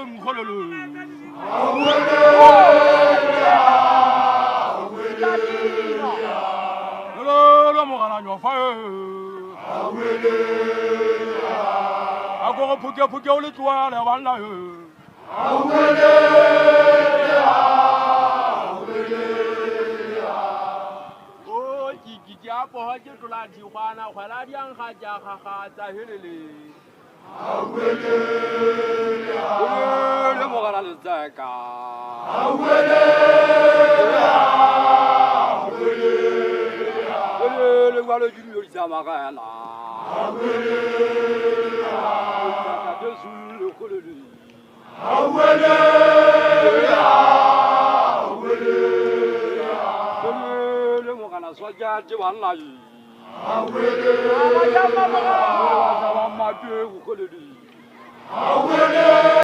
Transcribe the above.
Nkgololo. Lolo mogala nyofa. A go go phuke phuke o le tloa le banna. O ke ke a poga ke tlola dikgwana kgwela diang ga tša gaga tsa helele. Le mogala letseka. Le ngwalo ke dilo di tsamagela. Letseka Jesu le kgolele. Le mogala swa tše banna. Ba matwe go kgolele.